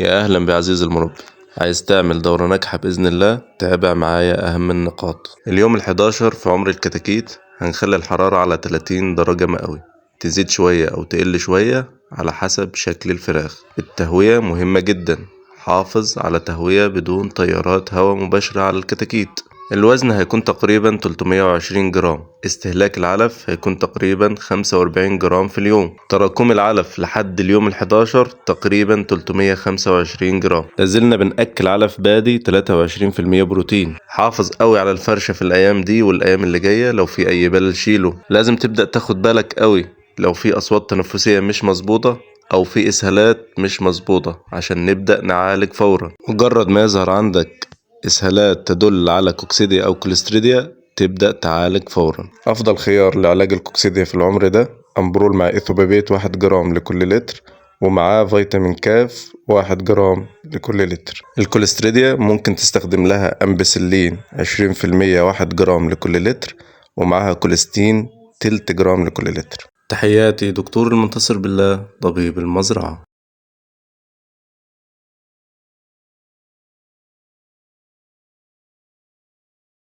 يا أهلا بعزيز المربي. عايز تعمل دورة ناجحة بإذن الله؟ تابع معايا أهم النقاط. اليوم 11 في عمر الكتاكيت هنخلي الحرارة على 30 درجة مئوي، تزيد شوية أو تقل شوية على حسب شكل الفراخ. التهوية مهمة جدا، حافظ على تهوية بدون تيارات هواء مباشرة على الكتاكيت. الوزن هيكون تقريبا 320 جرام، استهلاك العلف هيكون تقريبا 45 جرام في اليوم. تراكم العلف لحد اليوم 11 تقريبا 325 جرام. لازلنا بنأكل علف بادي 23% بروتين. حافظ قوي على الفرشة في الأيام دي والأيام اللي جاية، لو في أي بلل شيله. لازم تبدأ تاخد بالك قوي لو في أصوات تنفسية مش مظبوطة أو في إسهالات مش مظبوطة عشان نبدأ نعالج فورا. مجرد ما يظهر عندك إسهالات تدل على كوكسيديا أو كوليستريديا تبدأ تعالج فورا. أفضل خيار لعلاج الكوكسيديا في العمر ده أمبرول مع إيثوبابيت 1 جرام لكل لتر، ومعاه فيتامين كاف 1 جرام لكل لتر. الكوليستريديا ممكن تستخدم لها أمبسلين 20% 1 جرام لكل لتر، ومعاها كوليستين تلت جرام لكل لتر. تحياتي دكتور المنتصر بالله، طبيب المزرعة.